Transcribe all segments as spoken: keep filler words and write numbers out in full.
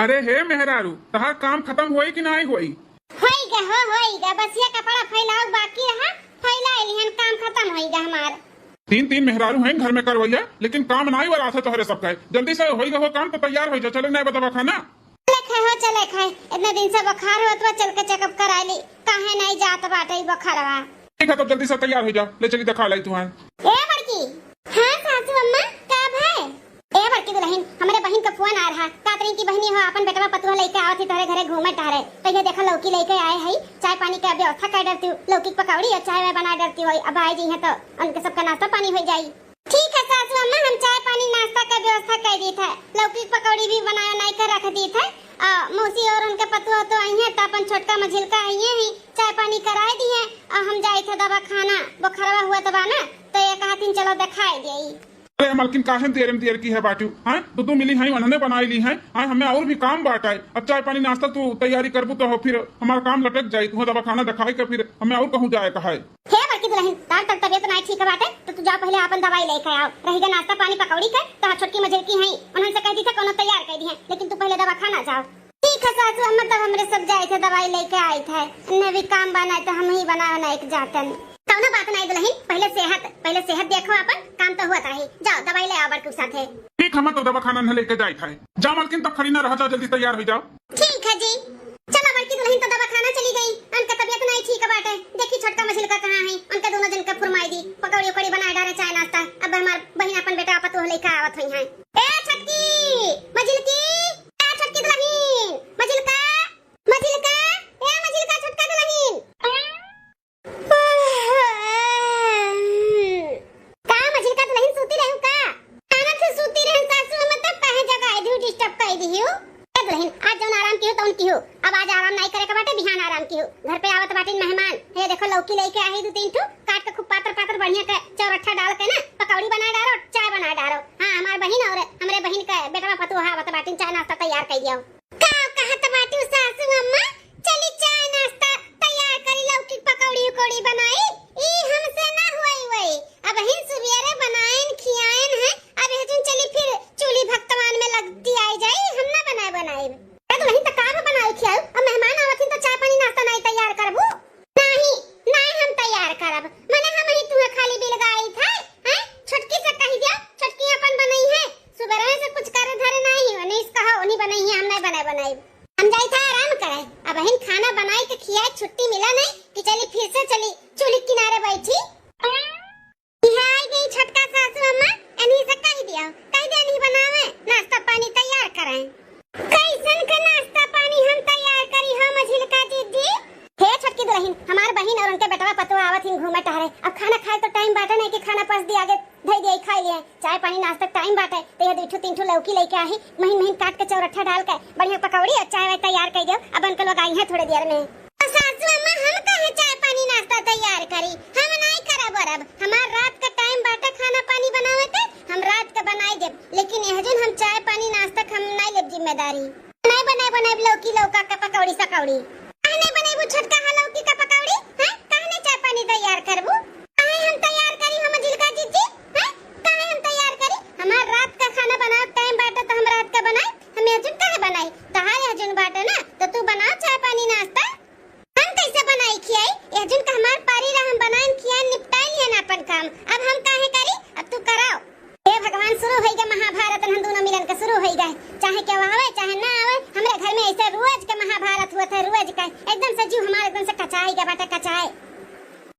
अरे हे मेहरारू, तहार काम खतम होई कि नाई होई? होई गा हो, होई गा, बस ये कपड़ा फैलाव बाकी रहा, फैला लिहन, काम खतम होई गा हमार। तीन तीन मेहरारू हैं घर में करवैया, लेकिन काम नाई वरात है तोहरे सबका। जल्दी से होई गा हो काम तो तैयार होई जा, चले नाई बा दवाखाना। चले खाए हो, चले खाए, इतने दिन से बुखार होत बा, चल के checkup करा ली, काहे नाई जात बाटे ई बुखारवा। ठीक है, तब जल्दी से तैयार होई जा, ले चली देखा लाई तुहार। ए बड़की, हाँ सासू अम्मा, का भय? ए बड़की दुलहिन, हमरे बहिन का फोन आ रहा, कहत रही कि बहिनी हो, आपन बेटवा पतुआ लइके आवत ही तोहरे घरे घूमे टहरे, तो ये देखा लौकी लइके आए हई, चाय पानी के व्यवस्था कर डरती हूँ, लौकी के पकौड़ी और चाय वाय बना डरती हूँ, अब आए जी हैं तो उनके सबका नाश्ता पानी हो जाई। ठीक है सासू अम्मा, हम चाय पानी नाश्ता का व्यवस्था कर दी थे, लौकी के पकौड़ी भी बनाए उनाए कर रख दी थे, आ, मौसी और उनके पतुआ तो आई हैं, तो अपन छोटका मझिलका आई हैं, चाय पानी कराए दी हैं, और हम जाई थे दवाखाना, बुखारवा हुआ तो बा ना, तो ये कहत ही चलो दिखाई दे। अरे मलकिन, काहे देर में देर की है बाटू? हाँ, दो दो मिली हैं, उन्होंने बनाई ली हैं। हाँ, हमें और भी काम बाटा है। अब चाय पानी नाश्ता तू तैयारी करबू तो हो, फिर हमारा काम लटक जाई। तू दवाखाना दिखाई के फिर हमें और कहूँ जाए का है। हे बड़की दुलहिन, तार तक तबियत नाई ठीक बाटे, तो तू जा पहले आपन दवाई लेके आओ। रही गा नाश्ता पानी पकौड़ी के, तो छोटकी मझिलकी हैं, उन्होंने से कह दी था कोनो तैयार कर दी है, लेकिन तू पहले दवाखाना जाओ। ठीक है सासू अम्मा, तब हमरे सब जाए थे दवाई लेके आए थे, इन्हें भी काम बना तो हम ही बना बना एक जातन। कौनो बात नहीं दुलहिन, पहले सेहत, पहले सेहत देखो आपन, काम तो हुआ ताही। जाओ दवाई ले आओ बड़कू साथे। ठीक, हम तो दवाखाना न लेके जाए थे। जा मलकिन, तब खड़ी ना रह, जा जल्दी तैयार हो जाओ। ठीक है जी। चलो बड़की दुलहिन तो दवाखाना चली गई, उनका तबियत नहीं ठीक बाटे। देखी छोटका मझिलका कहाँ है, उनका दोनों जन का फुरमाई दी, पकौड़ी उकौड़ी बनाए डारे, चाय नाश्ता। अब हमार बहिन अपन बेटा पतोह लेके आवत हुई हैं। ए छोटकी, मझिलकी, ए छोटकी दुलहिन, मझिलका, मझिलका, ए मझिलका, छोटका दुलहिन। का मझिलका दुलहिन सूती रहू का? आराम से सूती रहू सासू, हम तब काहे जगाए दिहू, disturb कर दिहू। ए दुलहिन, आज जौन आराम किहू तौन किहू, अब आज आराम नाई करे के बाटे, बिहान आराम किहू। घर पे आवत बाटिन मेहमान, हे देखो लौकी लेके आई दू तीन ठू, काट के खूब पातर पातर बढ़िया के चौरट्ठा डाल के ना पकौड़ी बनाए डारो, चाय बनाए डारो। हाँ, हमार बहिन और हमरे बहिन के बेटवा पतोह आवत बाटिन, चाय नाश्ता तैयार कर दियो। का कहत बाटू सासू अम्मा? चली चाय नाश्ता तैयार करी, लौकी पकौड़ी उकौड़ी बनाई। ई हमसे ना होई वई। अबहिन सुबेरे बनाएन खियाएन है, अब एहजुन चली फिर चूल्ही भक्तवान में लगती आई जाई, हम ना बनाए बनाई। ए दुलहिन, त का हम बनाई खियाऊ? अब मेहमान आवत हिन त चाय पानी नाश्ता नाई तैयार करबू? नाही, नाही हम तैयार करब। मने हम ही तुहे खाली बिलगाई थे, हैं? छोटकी से कही दिया, छोटकी अपन बनई है। सुबेरे से कुछ करे धरे नाही, उन्हीं से कहा, उन्हीं बनई है, हम नहीं बनाए बनाई। हम जाई था आराम करे। अबहिन खाना बनाई के खियाए छुट्टी मिला नहीं कि चली फिर से चली चूल्ही किनारे बैठी। इहाँ आई गई छोटका सासू अम्मा, इन्हीं से कह दिया, कह दे इन्हीं बनावे, नाश्ता पानी तैयार करें। कैसन का नाश्ता पानी हम तैयार करी हो मझिलका जीजी? हे छोटकी दुलहिन, हमार बहिन और उनके बेटवा पतोह आवत हिन घूमे टहरे। अब खाना खाए तो time बाटे नहीं कि खाना पस दिया आगे धई दिया खाई लिए। चाय पानी नाश्ता time बाटे, तो ये दू ठो तीन ठो लौकी लेके आही, महीन महीन काट के चौरट्ठा डाल के बढ़िया पकौड़ी और चाय वाय तैयार कर दियो। अब उनके लोग आई हैं थोड़े देर में। तो सासू अम्मा, हम काहे चाय पानी नाश्ता तैयार करी? हम नाई करब वरब। हमार रात का time बाटे खाना पानी बनावे के, हम रात का बनाई देब। लेकिन यह जन हम चाय पानी नाश्ता के हम नाई लेब जिम्मेदारी। नाई बनाए, बनाए लौकी लौका का पकौड़ी सकौड़ी। काहे नाई बनाइबू छोटका हा लौकी का पकौड़ी? हैं? काहे नाई चाय पानी तैयार करबू? काहे हम तैयार करी हम मझिलका जीजी? हैं? काहे हम तैयार करी? हमार रात का खाना बनावे time बाटे तो हम रात का बनाई। हम यह जन काहे बनाई? तहार यह जन बाटे ना, तो तू बनाओ चाय पानी नाश्ता। हम कैसे बनाई खियाई? यह जुन का हमार पारी रहा, हम बनाइन खियाइन निपटाइन लिहन अपन काम। अब हम काहे करी? अब तू कराओ। हे भगवान, शुरू होई गए महाभारत, हम दोनों मिलन के शुरू होई गए। चाहे केहू आवे, चाहे ना आवे, हमरे घर में ऐसे रोज के महाभारत हुआ था, रोज का। एकदम से जीव हमार एकदम से कचाई गए बाटे, कचाए।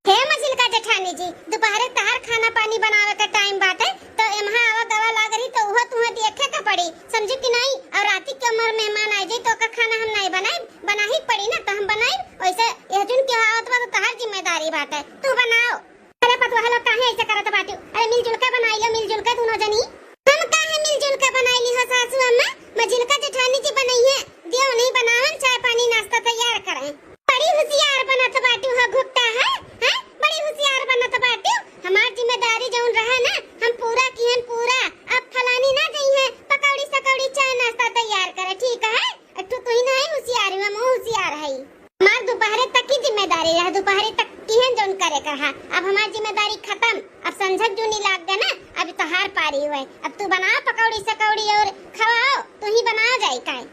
हे मझिलका जेठानी जी, दोपहरे तहार खाना पानी बनावे के time बाटे, तो एम्हा आवा गवा लाग रही, तो उहो तुहे देखे के पड़ी, समझू कि नहीं? और राती के हमार मेहमान आ जाई, तो ओकर खाना हम नहीं बनाई, बनाही के पड़ी ना, तो हम बनाई। वैसे यह जुन के आवत बा, तो तहार जिम्मेदारी बाटे, तू बनाओ। अरे पतोह लोग काहे ऐसे करत बाटू? अरे मिलजुल के बनाई लो, मिलजुल के दोनों जनी। हम काहे मिलजुल के बनाई ली हो सासू अम्मा? मझिलका जेठानी जी बनई है, दियो नहीं बनावन, चाय पानी नाश्ता तैयार करें। बड़ी होशियार बनत बाटू हो घुट्टा है, हैं? बड़ी होशियार बनत बाटू। हमार जिम्मेदारी जौन रहे ना, हम पूरा किहन पूरा। अब फलानी ना जई है पकौड़ी सकौड़ी चाय नाश्ता तैयार करे, ठीक है? एक ठो तू ही ना है होशियार, हम होशियार है। हमार दोपहरे तक की जिम्मेदारी रहे, दोपहरे तक किहन जौन करे कहा। अब हमार जिम्मेदारी खत्म, अब संझक जूनी लाग गए ना, अब तोहार पारी हुए। अब तू बनाओ पकौड़ी सकौड़ी और खवाओ, तू ही बनाओ जाए काहे।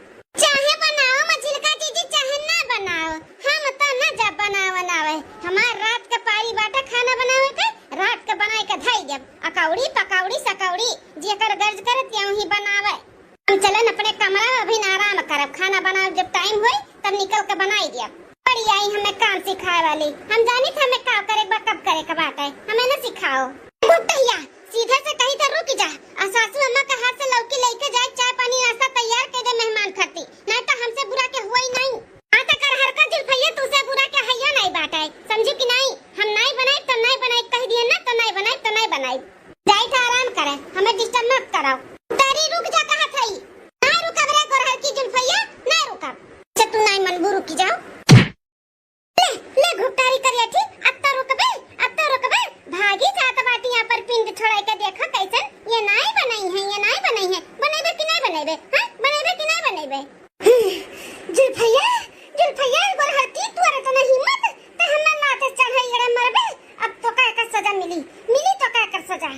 हमरा अभी आराम करब, खाना बनाओ, जब टाइम होई तब निकल के बनाई दिया। बड़ी आई हमें काम सिखाए वाली, हम जानी थे हमें का करे बा, कब करे के बाटे, हमें न सिखाओ। गुप्तहिया, सीधे से कही तो रुक जा, और सासू अम्मा के हाथ से लौकी लेके जाए, चाय पानी नाश्ता तैयार कर दे मेहमान खातिर, नहीं तो हमसे बुरा के हुआ ही नहीं। हाँ तो कर हरकत जुल्फैया, तुसे बुरा के हैया नहीं बाटे, समझू कि नहीं? हम नहीं बनाई तो नहीं बनाई, कह दिए ना तो नहीं बनाई तो नहीं बनाई। जाई तो आराम करे, हमें डिस्टर्ब मत कराओ। तेरी रुक जा कहा थई, नहीं रुकब रे गोरहर की जुल्फैया, नहीं रुकब। अच्छा तू नहीं मनबू रुकी जाओ। ले, ले घुघटारी करिया थी, अब तो रुकबे, अब तो रुकबे। भागी जात बाटी यहाँ पर पिंड छोड़ाई के देखा कैसन, ये नहीं बनाई है, ये नहीं बनाई है। बनेबे कि नहीं बनेबे? हाँ, बनेबे कि नहीं बनेबे? जुल्फैया, जुल्फैया, गोरहर की तू अरे तना हिम्मत, ते हमें लाते चढ़ाई अरे मरबे। अब तो का एकर सजा मिली, मिली तो का एकर सजा।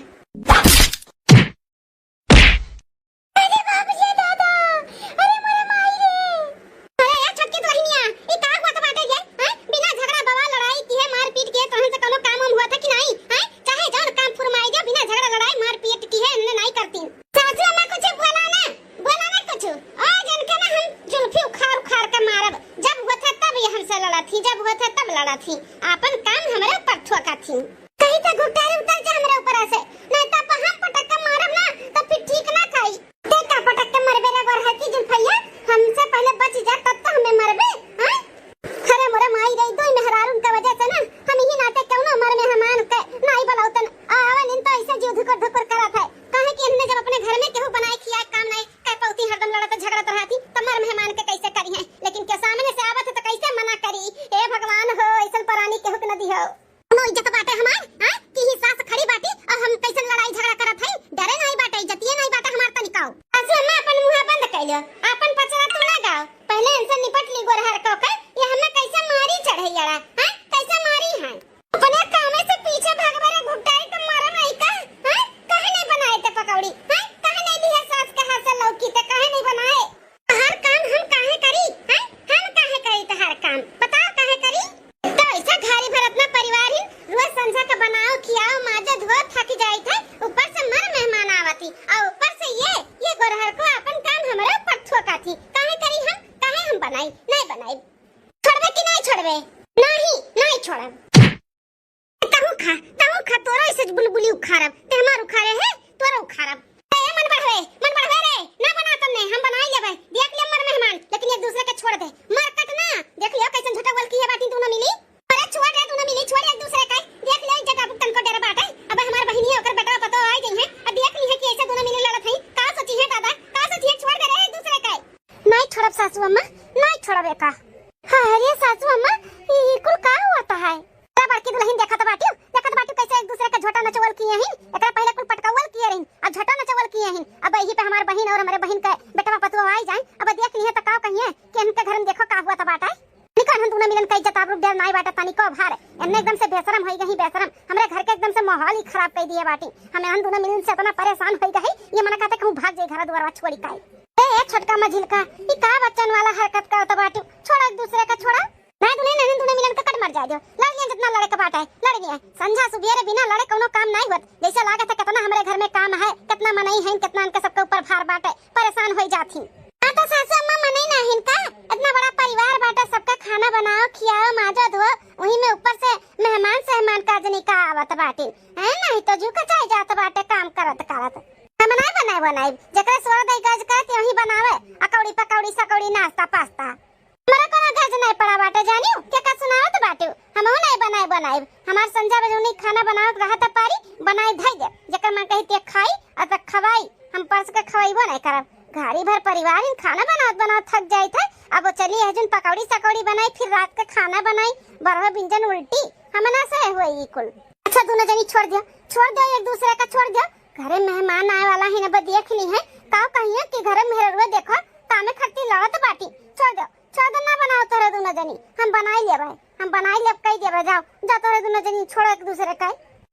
अरे बाप रे दादा, अरे मोरे माई रे। अरे यार छोटकी दुल्हनिया, ई का हुआ त बाटे ये? हैं? बिना झगड़ा बवाल लड़ाई किहे मारपीट किहे तोहन से कोनो काम वाम हुआ था कि नहीं? हैं? चाहे जौन काम फुरमाई दे, बिना झगड़ा लड़ाई मारपीट किहे हमने नहीं करती। सासू अम्मा कुछ बोला ना, बोला ना कुछ। आज इनके ना हम जुल्फी उखाड़ उखाड़ के मारब। जब हुआ था तब ये हमसे लड़ा थी, जब हुआ था तब लड़ा थी। आपन काम हमरे ऊपर थोका थी। कही त घुघटारी उतर जा हमरा ऊपर से, नहीं त अब हम पटक के मारब ना, त फिर ठीक ना खाई। ते का पटक के मरबे रे गोरहर की जुल्फैया, हमसे पहले बच जा तब तो हमें मरबे, हाँ? अरे मोरे माई रे, दुई मेहरारून के वजह से ना, हम यही नाते कौनो मर मेहमान के नाई बलौतन, आवन इन तो ऐसे जीव धुकुर धुकुर करत है। काहे कि इनने जब अपने घर में केहू बनाए खियाए काम नहीं कर पौती, हरदम लड़त झगड़त रहती, त मर मेहमान के कैसे करी है? लेकिन के सामने से आवत है त कैसे मना करी? ए भगवान हो, ऐसन परानी केहू के न दिहो। कौनो इज्जत बाटे हमार, हाँ? कि ही सास खड़ी बाटी और हम कैसन लड़ाई झगड़ा करत हई? डरे नहीं बाटे, इज्जतिये नहीं बाटे हमार तनिकाओ। सासू अम्मा अपन मुंह बंद कर लो, अपन पचरा तू ना गाओ। पहले इनसे निपट ली गोरहर को के, ये हमें कैसे मारी चढ़े अड़ा, हाँ? कैसे मारी है? अपने कामे से पीछे भागबे रे घुघटारी के मारा नहीं का, हाँ? काहे नहीं बनाए ते पकौड़ी, हाँ? काहे नहीं दिहे सास के हाथ से लौकी ते काहे नहीं बनाए? तहार काम हम काहे करी? हैं? हम काहे करी तहार काम? बताओ काहे करी? तो ऐसा घारी भर अपना परिवार ही रोज संझा का बनाओ, खियाओ, माजो, धो, थक जाइत है। ऊपर से मर मेहमान आवत ही और ऊपर से ये, ये गोरहर को अपन काम हमरे ऊपर थोका थी। काहे करी हम? काहे हम बनाई? नहीं बनाई। छोड़बे कि नहीं छोड़बे? नहीं, नहीं छोड़ब। तहूँ खा, तहूँ खा, तोरो ऐसे बुलबुली उखाड़ब, ते हमार उखाड़े है, तोरो उखाड़ब। ए, मन बढ़वे, मन बढ़वे रे, ना बना तन्ने, हम बनाई लेबै, देख ले मर मेहमान, लेकिन एक दूसरे के छोड़ दे, मर कट ना, देख लियो कैसन झटकवल की है बाटी दोनों मिली। अरे छोड़ रे दोनों मिली, छोड़ एक दूसरे के, देख ले इज्जत आबरू तनको डर बाटे, अब हमार बहिनी है, ओकर बेटा पतो आ गई है, अब देख ली है कि ऐसे दोनों मिली लड़त है, का सोची है दादा, का सोची है, छोड़ दे रे एक दूसरे के। नहीं छोड़ब सासू अम्मा, नहीं छोड़ब एका। हाँ, अरे सासू अम्मा, ई कुल का हुआ है? अरे बड़की दुल्हन देखत बाटियो, देखत बाटियो कैसे एक दूसरे के झोटा नचवल किए हैं, एकरा पहले कुल पटकवल किए रहिन, अब झोटा नचवल किए हैं। अब यही पे हमार बहिन और हमारे बहिन के बेटवा पतुआ आई जाए, अब देख लिए तो का कहिए कि इनके घर में देखो का हुआ था बाटा। निकाल हम दोनों मिलन का इज्जत आबरू डर नाई बाटा तनी को भार, एन्ने एकदम से बेशरम होई गई बेशरम, हमरे घर के एकदम से माहौल ही खराब कर दिए बाटी। हम हम दोनों मिलन से इतना परेशान होई गई, ये मना कहते कहूँ भाग जाए घर दुआरवा छोड़ी काई। ए, ए छोटका मझिलका, ई का बच्चन वाला हरकत करत बाटू? छोड़ा एक दूसरे का, छोड़ा। ना दुल्हन, ननद दुल्हन मिलन के कट मर जाए दो। लड़ लिया जितना लड़े के बाटे, लड़ लिया। संझा सुबेरे बिना लड़े कौनो काम नाई होत। जैसे लागत है कितना हमरे घर में काम है, कितना मनई है, कितना इनके सबके ऊपर भार बाटे, परेशान होई जात ही। हाँ तो सासू अम्मा मनई ना हिन का? इतना बड़ा परिवार बाटे, सबका खाना बनाओ, खियाओ, माजो, धो, वही में ऊपर से मेहमान सेहमान का जनी का आवत बाटे। हैं, नहीं तो जू कचाई जात बाटे काम करत करत। हम नाई बनाई बनाई, जेकरे स्वर दे गज करत यही बनावे, अकौड़ी पकौड़ी सकौड़ी नाश्ता पास्ता। हमरा कोनो गज नाई पड़ा बाटे जानियो, के का सुनावत बाटे, हमहू नाई बनाई बनाई। हमार संझा बजौनी खाना बनावे के रहत पारी, बनाई धई दे, जेकर मन कही ते खाई, आ त खवाई, हम परस के खवाइबो नाई करब। घारी भर परिवार इन खाना बनावत बनावत थक जाइत है, अब वो चली है जुन पकौड़ी सकौड़ी बनाई, फिर रात के खाना बनाई, बरहो बिंजन उल्टी, हमना से हुए ई कुल। अच्छा दोनों जनी छोड़ दियो, छोड़ दियो एक दूसरे का छोड़ दियो, घरे मेहमान आए वाला ही ना, बस देख ली है, का कहिए कि घरे मेहररुआ देखो, कामे खरती लड़त बाटी। छोड़ दो, छोड़ दो, ना बनाओ तोहरे दोनों जनी, हम बनाई लेबै, हम बनाई लेब, कही देबै, जाओ, जा तोहरे दोनों जनी छोड़ो एक दूसरे का।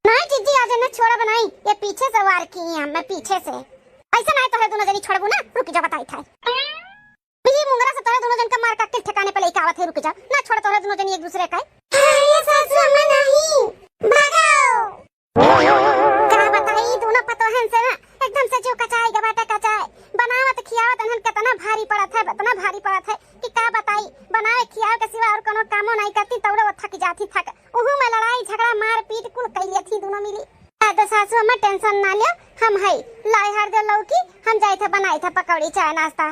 नहीं जीजी, आज ना छोड़ा बनाई, ये पीछे से वार की है, मैं पीछे से। ऐसा ना है तोहरे दोनों जनी छोड़बू ना, रुक जा बताई था। ई मुंगरा से तोहरे दोनों जन का मार काट के ठिकाने पे लेके आवत है, रुक जा, ना छोड़ तोहरे दोनों जनी एक दूसरे का। अरे सासू अम्मा नहीं, भागो। का बताई, दोनों पतोहन से ना एकदम से जीव कचाई गबाटा कचाए। बनावत खियावत इन्हन केतना भारी पड़त है, इतना भारी पड़त है कि का बताई। बनावे खियावे के सिवा और कोनो कामो नाहीं करती, तौड़ो थक जाती थक। उहू में लड़ाई झगड़ा मारपीट कुल कइ लेती दुनो मिली। आ तो सासू अम्मा tension ना लियो, हम है। लाई हार दे लौकी, हम जाइत है बनाइत है पकौड़ी चाय नाश्ता।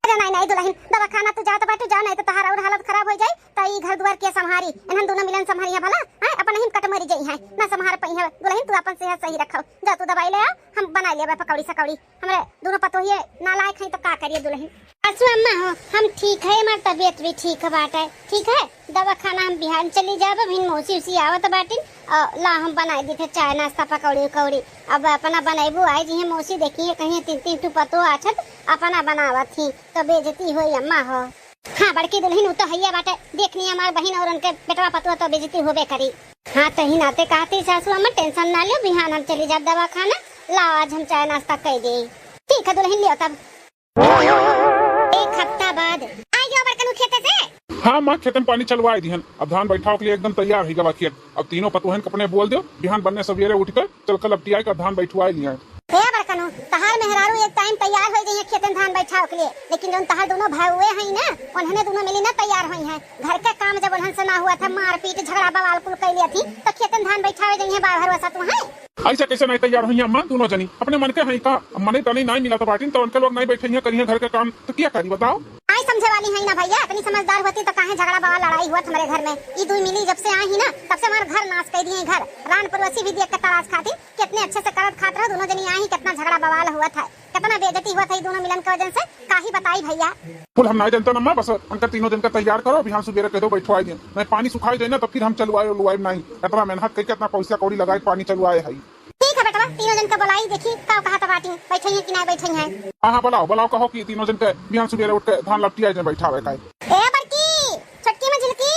अरे नाहीं नाहीं दुलहिन, दवाखाना तू जात बाटू जाओ, नाहीं तो तहार और हालत खराब होइ जाई। त ई घर दुआर के सम्हारी, इन्हन दुनो मिलन सम्हारी है भला, हैं? अपन ही कट मरी जाई है, ना सम्हार पई है दुलहिन, तू अपन सेहत सही रखो। जा तू दवाई ले आओ, हम बनाइ लेबे पकौड़ी सकौड़ी। हमरे दुनो पतोहिए नालायक हैं तो का करिए दुलहिन। सासू अम्मा हो, हम ठीक है, हमार तबियत भी ठीक बाटे, ठीक है। दवाखाना हम बिहान चली जाब, अभिन मौसी उसी आवत बाटिन, और ला हम बनाइ देते चाय नाश्ता पकौड़ी उकौड़ी। अब अपना बनैबू, आई जी मौसी देखिए कहीं तीन तीन ठू पतोह आछत, अपना बनावत ही तो बेइज्जती होई अम्मा हो। हाँ बड़की दुलहिन, उ तो हइये बाटे, देखनी हमार बहिन और उनके बेटवा पतोह तो बेइज्जती होबे करी। हाँ तही नाते कहती सासू अम्मा tension ना लियो, बिहान हम चली जाब दवाखाना, लाओ आज हम चाय नाश्ता कइ देई। ठीक है दुलहिन, लियो तब। एक हफ्ता बाद। आइ गयो बड़कनू खेते से? हाँ माँ, खेते में पानी चलवाइ दिहन, अब धान बैठावे के लिए एकदम तैयार होइ गवा खेत। अब तीनों पतोहन के अपने बोल दियो, बिहान बन्ने सवेरे उठि के चल के लपटियाइ के धान बैठवाइ लिया। हे बड़कनू, तहार मेहरारू एक time तैयार होइ जइहें खेते में धान बैठावे के लिए, लेकिन जौन तहार दुनो भउवे हैं ना, उन्हने दुनो मिली ना तैयार होइहें। घर के काम जब उन्हन से ना हुआ था, मारपीट झगड़ा बवाल कुल कइ लिया थी, तो खेते में धान बैठावे जइहें बा भरोसा तू हैं? ऐसे कैसे नाहीं तैयार होइहें अम्मा, दुनो जनी अपने मन के हैं का? अब मनई तनई नाहीं मिलत बाटिन, तो उनके लोग नाहीं बैठइहें करिहें घर के काम, तो क्या करी बताओ? आई समझे वाली हैं ना भइया, इतनी समझदार होती तो काहे झगड़ा बवाल लड़ाई हुआ हमरे घर में? ई दुई मिली जब से आई ही ना, तब से हमार घर नाश कइ दिए, घर रान पड़ोसी भी देख के तराश खाती। कितने अच्छे से करत खात रहो, दुनो जनी आई, कितना झगड़ा बवाल हुआ था, कितना बेइज्जती हुआ था ई दुनो मिलन के वजह से, काहे बताई भइया। कुल हम नाहीं जनता अम्मा, बस उनका तीनों जन का तैयार करो, बिहान सुबेरे कह दो बैठवाइ दें, नाहीं पानी सुखाइ जाए ना तो फिर हम चलवाए उलवाए नाहीं, इतना मेहनत कइ के इतना पैसा कौड़ी लगाइ के पानी चलवाए है। ठीक है बेटवा, तीनों जन का बुलाई देखी का कहत बाटी, बैठइहें कि नाहीं बैठइहें। हाँ हाँ बुलाओ बुलाओ, कहो कि तीनों जन के बिहान सुबेरे उठ के धान लपटियाइ जाए बैठावे का। ए बड़की, छोटकी मझिलकी,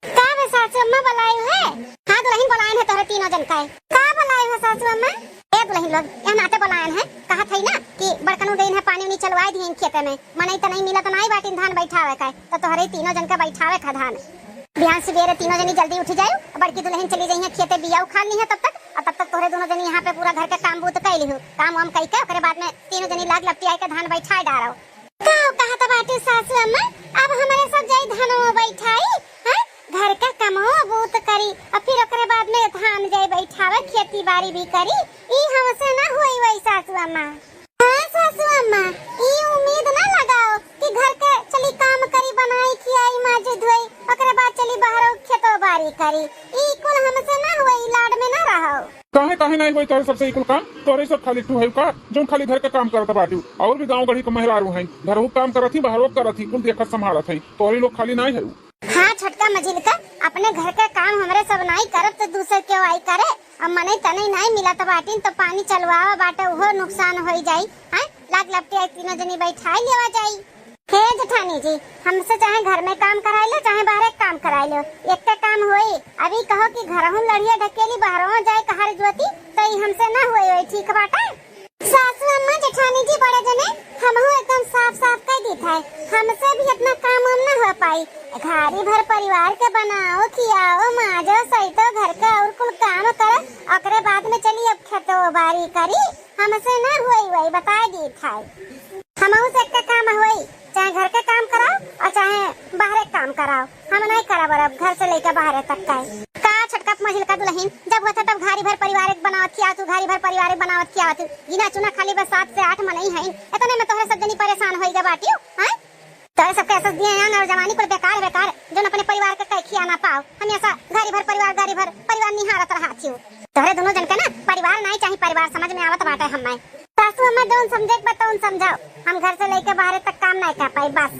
का बे सासू अम्मा बुलायु है? हाँ दुलहिन बुलायन है तोहरे तीनों जन का। का बुलायु है सासू अम्मा? ए दुलहिन लोग, यह नाते बुलायन है, कहत है ना कि बड़कनू गइन है पानी उनी चलवाइ दिहिन खेते में, मनई तनई मिलत नाहीं बाटिन धान बैठावे का, तो तोहरे तीनों जन का बैठावे का धान। बिहान सुबेरे तीनों जनी जल्दी उठि जायु, बड़की दुलहिन चली जइहें खेते बिया उखाड़ लिहें तब तक, और तब तक तोहरे दुनो जनी यहाँ पे पूरा घर के काम बूत कइ लिहु, काम वाम कइ के ओकरे बाद में तीनों जनी लाग लपटियाइ के धान बैठाइ डारो। का कहत बाटी सासू अम्मा, अब हमरे सब जाई धनवा बैठाई, हैं? घर का कमवा बूत करी, और फिर ओकरे बाद में धान जाई बैठावे, खेती बाड़ी भी करी, ई हमसे ना होई वही सासू अम्मा। हाँ सासू अम्मा, ई उम्मीद ना लगाओ कि घर के चली काम करी, बनाई, खियाई, माजी, धोई, ओकरे बाद चली बहरो खेतो बाड़ी करी, ई कुल हमसे ना होई, लाड में ना रहो। काहे, काहे नाहीं होई तोहरे सबसे ई कुल काम? तोहरे सब खाली तू है का, जौन खाली घर के काम करत बाटू? और भी गाँव गढ़ी के मेहरारू हैं, घरहू काम करत ही, बाहरो करत ही, कुल देखत संभालत हैं, तोहरे लोग खाली नाहीं है। हाँ छोटका मझिलका, अपने घर के काम हमरे सब नाहीं करब तो दूसर केहू आई करे? अब मनई तनई नाहीं मिलत बाटिन तो पानी चलवावा बाटे, उहो नुकसान होई जाई। हाँ, लाग लपटी आई, तीनों जनी बैठाई लेवा जाई। हे जेठानी जी, हमसे चाहे घर में काम कराई लो, चाहे बाहरे काम कराई लो, एक्के काम होई। अभी कहो कि घरहूँ लड़िया ढकेली, बाहरहूँ जाए कहार जोती, तो ई हमसे ना होई, होई ठीक बाटे। सासू अम्मा, जेठानी जी बड़े जने, हमहू एकदम साफ साफ कह दीत है, हमसे भी इतना काम वाम ना हो पाई। घारी भर परिवार के बनाओ, खियाओ, माजो, सैतो, घर के और कुल काम करो, ओकरे बाद में चली अब खेतो बाड़ी करी। हमसे ना होई, वही बताए दीत है। हमहू से एक्के काम होई, चाहे घर के काम कराओ और चाहे बाहरे काम कराओ, हम नहीं करब अब घर से लेके बाहरे तक का। का छोटका मझिलका दुलहिन, जब होता तब घारी भर परिवार एक बनावत खियावत हूँ, घारी भर परिवार एक बनावत खियावत हूँ। गिना चुना खाली बस सात से आठ मनई हईन, इतने में तोहरे सब जनी परेशान होई गए बाटियो, हैं? तोहरे सबके ऐसा दिए हैं और जवानी कुल बेकार बेकार, जोन अपने परिवार के कई खिया ना पाओ। हमेशा घारी भर परिवार, घारी भर परिवार निहारत रहा थियो। तोहरे दोनों जन के ना परिवार नहीं चाही, परिवार समझ में आवत बाटे हमें। सासू अम्मा, जौन समझे के बा तौन समझाओ, हम घर से लेके बाहरे तक काम नहीं कर पाई बस।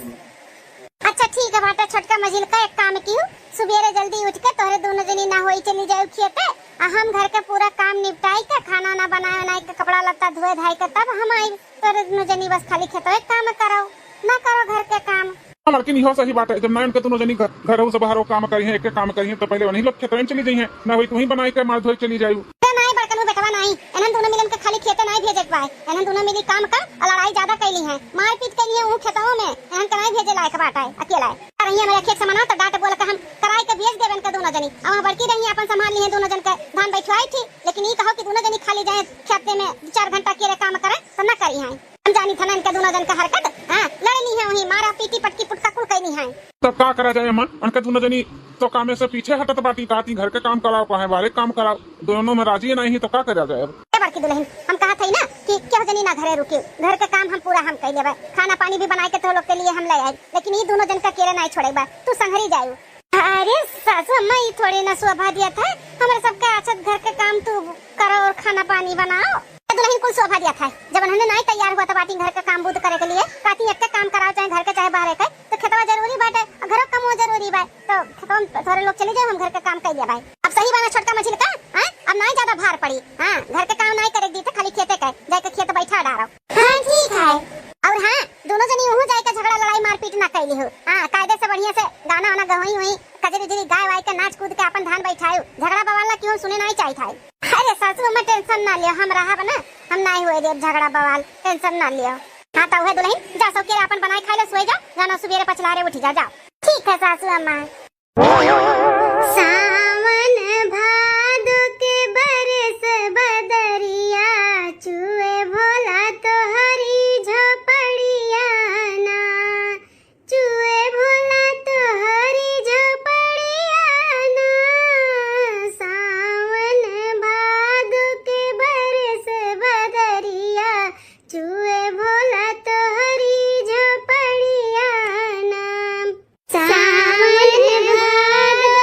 अच्छा ठीक है बाटे छोटका मझिलका, एक काम किहू, सुबेरे जल्दी उठ के तोहरे दोनों जनी ना होई चली जाओ खेते, आ हम घर के पूरा काम निपटाई के, खाना ना बनाए उनाए के, कपड़ा लत्ता धोए धाए के तब हम आई। तोहरे दोनों जनी बस खाली खेतवे काम करो, ना करो घर के काम। हाँ, मलकिन, इहो सही बात है। जब ना इनके दोनों जनी घर, घर से बाहर वो काम करी हैं, एक के काम करी हैं, तो पहले वही लोग खेतवे में चली जाई हैं, ना वही तू ही बनाई के मार धोए चली जायू। अरे नाई बड़कनू बेटवा नाई, इन्हन दोनों मिलन के खाली खेते नाई भेजे के बा। इन्हन दोनों मिली काम का और लड़ाई ज्यादा कैली हैं, मारपीट कैली हैं वो खेतों में। इन्हन के नाई भेजे लायक बात है, अकेला है। रही हमारे खेत समाना तो डांट बोल के हम कराई के भेज देबे इनके दोनों जनी। अब वहाँ बड़की रही अपन संभाल ली हैं दोनों जन के धान बैठवाई थी, लेकिन ये कहो कि दोनों जनी खाली जाए खेते में दो चार घंटा अकेले काम करे तो ना करी हैं। हम जानी था ना इनका दोनों जन का हरकत, हाँ, लड़नी है वही, मारा पीटी पटकी पुटका कुल कैनी है। तब का करा जाए अम्मा, उनके दुनो जनी तो कामे से पीछे हटत बाटी, कहती घर के काम कराओ, कहे बाहरे काम कराओ, दुनो में राजी नहीं है तो का करा जाए अब? ए बड़की दुलहिन, हम कहत हई ना कि केहू जनी ना घरे रुकी, घर के काम हम पूरा हम कई लेबे, खाना पानी भी बनाए के तो लोग के लिए हम ले आए, लेकिन ई दुनो जन का अकेले नहीं छोड़े बा, तू संघरी जायू। अरे सासू अम्मा, ई थोड़े ना शोभा दिया था, हमरे सबके आछत घर के काम तू करो और खाना पानी बनाओ। ए दुलहिन कुल शोभा दिया था, जब उन्होंने नहीं तैयार हुआ था बाटी घर का काम बूत करे के लिए, कहती एक के काम कराओ चाहे घर के चाहे बाहर के, तो खेतवा जरूरी बाटे और घरो कमो जरूरी बा, तो खेतवा में थोड़े लोग चले जाओ, हम घर के काम कर लिया भाई। अब सही बा ना छोटका मझिल का, हाँ? अब नहीं ज्यादा भार पड़ी, हाँ? घर के काम नहीं करे दी तो खाली खेते के, जाके खेत बैठा डारो। हाँ ठीक है। और हाँ, दुनो जनी उहू जाए के झगड़ा लड़ाई मारपीट ना कैली हो, हाँ? कायदे से बढ़िया से गाना वाना गवई हुई, कजरी उजरी गाय वाय के नाच कूद के अपन धान बैठायो, झगड़ा बवाल ना क्यों सुने नहीं चाहिए था। अरे सासू अम्मा टेंशन ना लियो, हम रहब ना, हम नहीं हुए देब झगड़ा बवाल, टेंशन ना लियो। हाँ तो उहे दुलहिन जा सौकेरे अपन बनाए खाए ले सोए जा, जाना सुबेरे पछलारे उठी जा, जाओ। ठीक है सासू अम्मा। सावन भादो के बरस बदरिया, चुए भोला तोहरी झोपड़िया ना, चुए भोला तोहरी झोपड़िया ना। सावन भादो के बरस बदरिया, चुए भोला तोहरी झोपड़िया ना। सावन भादो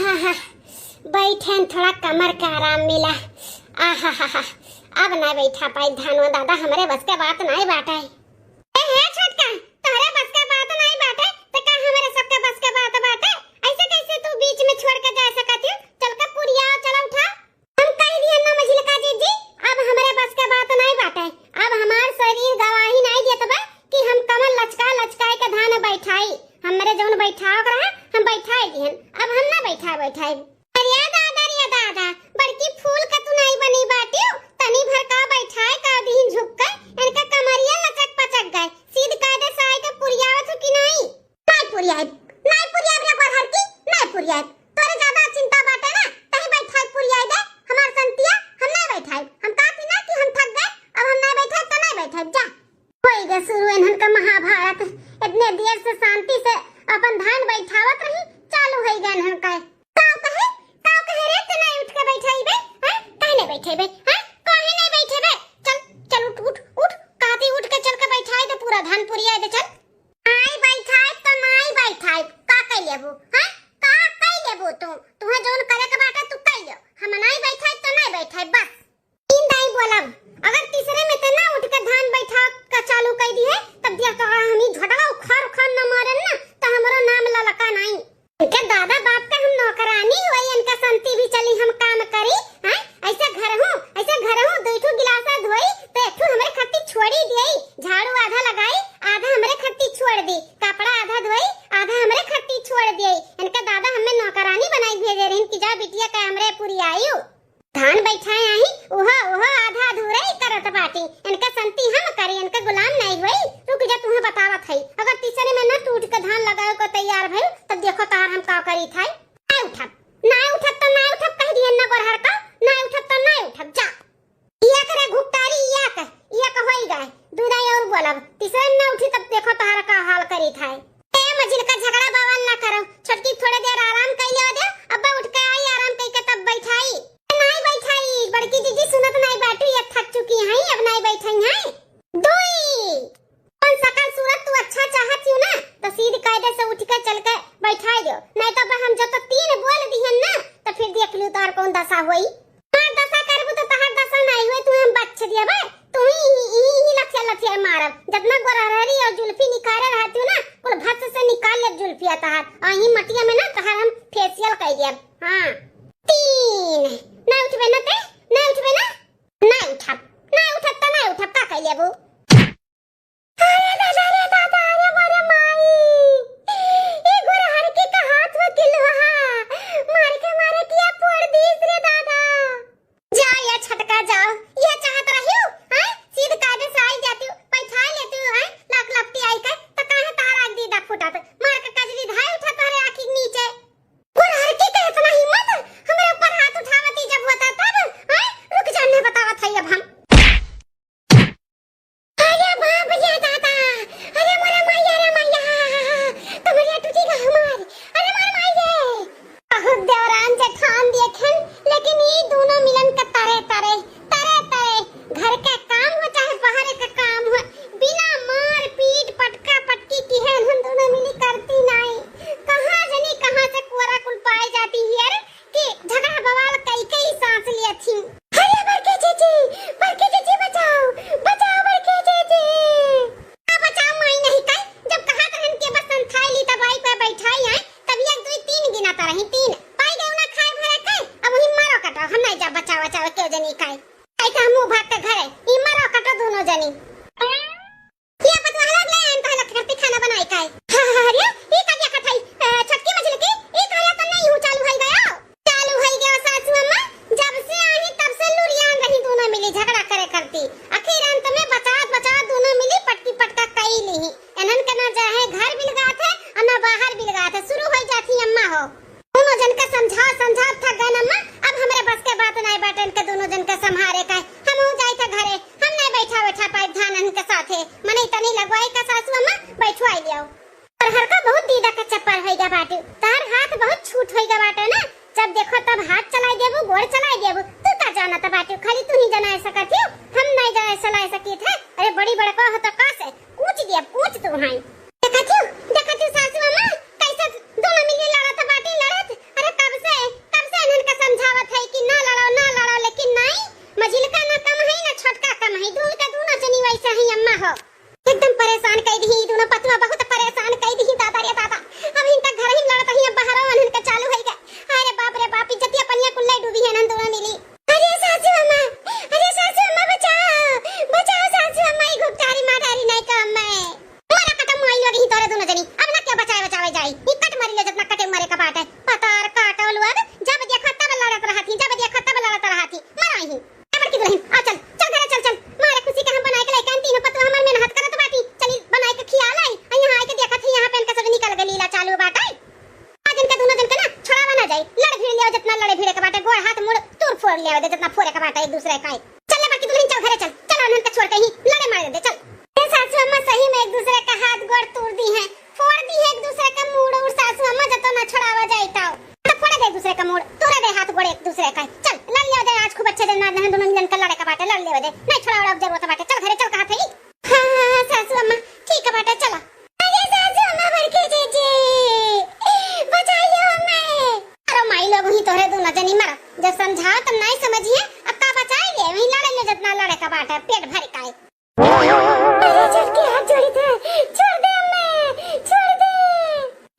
आहा, बैठेन थोड़ा कमर का आराम मिला। आहा हा हा, अब ना बैठा पाई धानो दादा, हमरे बस के बात नाई बाटे। ए हे छोटका, तोहरे बस के बात नाई बाटे, त का हमरे सबके बस के बात बाटे? ऐसे कैसे तू बीच में छोड़ के जा सकत हो? चल के पुरिया, चल उठा। हम कह दिए ना मझिलका जीजी, अब हमरे बस के बात नाई बाटे। अब हमार शरीर गवाही नाई देत बा कि हम कमर लचका लचकाए के धान बैठाई। हमरे जौन बैठाव के रहा, हम बैठाए दिहन, अब हम ना बैठा बैठाई। अरे दादा, अरे दादा, बड़की फूल का तू नाई बनी बाटियो, तनी भर का बैठाए का दिहिन झुक के, इनका कमरिया लचक पचक गए, सीध कायदे से आए के पुरियावत हो कि नाई? नाई पुरियाई, नाई पुरियाई रे गोरहर की, नाई पुरियाई। तोरे ज्यादा चिंता बाटे ना, तही बैठाई पुरियाई दे, हमार संतिया, हम नाई बैठाई, हम का पीना कि हम थक गए, अब हम नाई बैठाई तो नाई बैठाई, जा। होई गए शुरू इन्हन का महाभारत। इतने देर से शांति से अपन धान बैठावत रही, चालू होई गए इन्हन का। काव कहे, काव कहे रे, ते नाई उठ के बैठाई बे, हैं? काहे नाई बैठे बे, हैं? काहे नाई बैठे बे? चल, चल उठ, उठ, उठ, कहती उठ के चल के बैठाई दे, पूरा धान पुरिया दे, चल। नाई बैठाई तो नाई बैठाई, का कह लेबू, हैं? का कह लेबू तू? तुहे जौन करे के बाटे तू कह ले, हम नाई बैठाई तो नाई बैठाई, बस। तीन दाई बोलब, अगर तीसरे में ते ना उठ के धान बैठा का चालू कर दी है, तब दिया तो हम ही झोटवा उखाड़ उखाड़ न मारन ना, तो हमरो नाम ललका नाई। इनके दादा बाप का हम नौकरानी होई, इनका संती भी चली हम काम करी, हैं? ऐसे घर हूँ, ऐसे घर हूँ, दो ठो गिलासा धोई, तो एक ठो हमरे खत्ती छोड़ी दिए, झाड़ू आधा लगाई, आधा हमरे खत्ती छोड़ दी, कपड़ा आधा धोई, आधा हमरे खत्ती छोड़ दिए। इनके दादा हमें नौकरानी बनाई भेजे रही कि जा बिटिया का हमरे पुरियायु। धान बैठाए आही, उहो, उहो आधा अधूरा ही करत बाटी। इनका संती हम करी, इनका गुलाम नहीं होई। रुक जा, तुम्हें बतावत हई। अगर तीसरे में न टूट के धान लगावे को तैयार भइल, तब देखो तहार हम का करी थाई। ना उठब, ना उठब तो ना उठब, कह दिए न गोरहर का, ना उठब तो ना उठब, जा। इया करे घुपटारी, इया के, इया के होई गए। दू दाई और बोलब, तीसरे में न उठी तब देखो तहार का हाल करी थाई। ए मझिलका, झगड़ा बवाल ना करो, छोटकी थोड़े देर आराम कई लेवा दे, अब्बे उठ के आई, आराम कई के तब बैठाई। नाई बैठाई, बड़की जीजी सुनत नाई बाटू, ये थक चुकी हैं, अब नाई बैठाई हैं। दुई, अपन सकल सूरत तू अच्छा चाहत हो ना, तो सीध कायदे से उठ के चल के बैठाई दो, नहीं तो अब हम जब तक तीन बोल दिहन ना, तो फिर देख लियो तोहर कौन दशा होई। हमार दशा करबू तो तहार दशा नाई हुए, तू हम बच दिया बे। तू ही, ही, ही, ही लथिया, लथिया मारब। जतना गोरहरी और जुल्फी निकाले रहती हूँ ना, कुल भत्स से निकाल लेब जुल्फिया तहार। और ही मटिया में ना तहार हम फेशियल कर देब। हाँ। तीन। ना उठबे ना ते? ना उठबे ना? ना उठब। ना उठब तो ना उठब, का कर लेबू? अरे दादा रे दादा, अरे मोरे माई, ई गोरहर के का हाथ में किलवा, मार के मारे किया फोड़ दीस रे दादा। जा या छटका जाओ, ये चाहत रहियो, हैं? सीध कायदे से आई जाती हूँ, बैठा लेती हूँ, हैं? लाख लपटी आई के, तो काहे तार आग दीदा फूटत? मार के कजरी धाय उठा तोहरे आँखी के नीचे। गोरहर के का इतना हिम्मत, हमरे ऊपर हाथ उठावती जब होता तब, हैं? रुक जा, नहीं बतावत है अब हम। अरे बाप रे दादा, अरे मोरे माई, अरे मैया, कमरिया टूटी गा हमार, अरे मोरे माई रे। बहुत देवरान जेठान देखेन, लेकिन ई दोनों मिलन के तरे तरे, तरे तरे, घर के काम हो चाहे बाहर के काम हो, बिना मार पीट पटका पटकी किहे हम दोनों मिली करती नाई। कहाँ जनी कहाँ से कोरा कुल पाए जाती है रे। कि झगड़ा बवाल कई कई सांस लिया थी। अरे बड़के जीजी, बड़के जीजी बचाओ, बचाओ बड़के जीजी। का बचाओ माई नहीं कई, जब कहा तहन के बस संथाई ली तब आई पे बैठाई आए, तब एक दुई तीन गिना तो रही, तीन। पाई गए ना खाए भरे के, अब वही मारो कटाओ, हम नहीं जा बचाओ बचाओ क्यों जनी कई। ऐसा हम मुंह भाग के घरे, ई मारो कटो दोनों जनी। ये पतवाला ले आन पहले खरती खाना बनाई काई। हाँ, हाँ, हाँ, अरे, ये का क्या कथाई? अ, छोटकी मझिलकी, ये काया तो नहीं हूँ चालू होई गया। चालू होई गया सासू अम्मा, जब से आई तब से लुरियान रही दोनों मिली झगड़ा करे करती। आखिर अंत में बचात बचात दोनों मिली पटकी पटका कई ली। इन्हन के ना जाहे घर बिलगात है और ना बाहर बिलगात है। शुरू होई जाती अम्मा हो। दोनों जन के समझा समझा थक गए अम्मा, अब हमरे बस के बात नहीं बाटे इनके दोनों जन के संभारे का। हम हो जाई था घरे, हम नहीं बैठा बैठा पाई धान इनके साथे। मने इतनी लगवाई का सासू अम्मा, बैठवाई लियाओ। और हर का बहुत दीदा के चप्पल होई गया बाटे, तार हाथ बहुत छूट होई गया बाटे ना, जब देखो तब हाथ चलाई देबू, गोड़ चलाई देबू, तू का जानत बाटे, खाली तू ही जनाए सकत हो, हम नहीं जनाए सलाए सकी थे। अरे बड़ी बड़का हो तो का से, कूच दिया, कूच तू हाई। देखा थी, देखा थी सासू अम्मा, कैसे दोनों मिली लड़त बाटी लड़त। अरे कब से बिहान हम दोनों मिली। अरे सासू अम्मा, अरे सासू अम्मा, बचाओ, बचाओ सासू अम्मा, ई घुपटारी माटारी नहीं का अम्मा। मारा कटम माई लगी ही तोरे दोनों जनी, अब ना क्या बचाए बचावे जाई, ई कट मारी ले जितना कटे मरे का बाटे। पतार काटो लोग, जब देखो तब लड़त रहती, जब देखो तब लड़त रहती, मराई ही। ए बड़की दुल्हन, आ चल, चल घरे चल, चल। मारे खुशी के हम बनाए के लेके आइन, तीनों पतोह हमार मेहनत करत बाटी। चली बनाए के खिया लाई, आ यहाँ आके देखत ही, यहाँ पे इनका सब निकल गई लीला चालू बाटे। आज इनके दोनों जन के ना छोड़ावा ना जाई, लड़ भिड़ लियो जितना लड़े भिड़े के बाटे, गोड़ हाथ मुड़ तूर फोड़ लियो दे जितना फोड़े के बाटे एक दूसरे का। चल ले बड़की दुल्हन, चल घरे चल, चल उन्हन के छोड़ के ही लड़े मारे दे, चल। ए सासू अम्मा सही में एक दूसरे का हाथ गोड़ तूर दी है, फोड़ दी है एक दूसरे का मुड़ और सासू अम्मा जतो ना छोड़ावा जाई ताओ। तो फोड़े दे एक दूसरे का मुड़, तूरे दे हाथ गोड़ एक दूसरे का। चल, लड़ लेवे दे, आज खूब अच्छे दिन ना, दोनों जन का लड़े का बाटे, लड़ लेवे दे। नहीं छोड़ावा जरूरत बाटे, चल घरे चल कहा थे। हाँ, हाँ, हाँ, सासू अम्मा, ठीक है बाटे, चलो। अरे सासू अम्मा, बड़के जीजी, बचाइयो हमें। अरे माई लोग ही तोहरे दोनों जनी मरा, जब समझाओ तब नहीं समझिए, अब का बचाई ले, वहीं लड़े ले जितना लड़े का बाटे, पेट भर का है। अरे छोटकी हाथ जोड़ी थे, छोड़ दे हमें, छोड़ दे।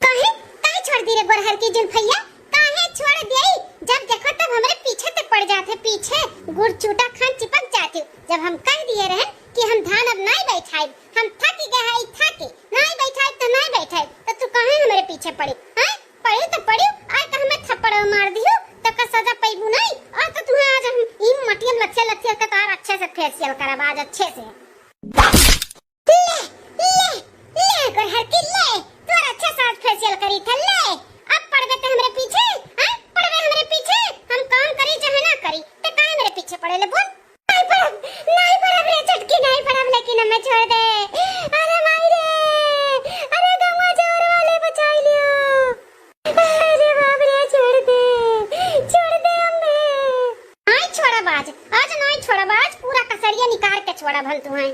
काहे, काहे छोड़ दी रे गोरहर की जुल्फैया, काहे छोड़ देई? जब देखो तब हमरे पीछे ते पड़ जाते, पीछे गुड़ चूटा खान चिपक जाती। जब हम कह दिए रहे कि हम धान अब नहीं बैठाइब, हम थक गए हैं, थकी नहीं बैठाइब तो नहीं बैठाइब, तो तू काहे हमरे पीछे पड़ी? हैं? पड़ी तो पड़ी, आए तो हमें थप्पड़ मार दियो, तो का सजा पैबू नहीं? और तो तुम्हें आज हम ई मटियन लच्छे लच्छे के तार अच्छे से फेशियल करब आज अच्छे से। ले, ले, ले, गोरहर की ले, तोर अच्छा साज फेशियल करी थे, ले। अब पड़बे ते हमरे पीछे, हाँ? पड़बे हमरे पीछे, हम काम करी चाहे ना करी, ते काहे हमरे पीछे पड़े ले बोल? नहीं पड़ब, नहीं पड़ब रे छोटकी, नहीं पड़ब, लेकिन हमें छोड़ दे। अरे माई रे, अरे गंगा जोर वाले बचाई लियो। अरे बाप रे, छोड़ दे, छोड़ दे हमें। नहीं छोड़ब आज, आज नहीं छोड़ब, आज पूरा कसरिया निकाल के छोड़ब हम तुम्हें।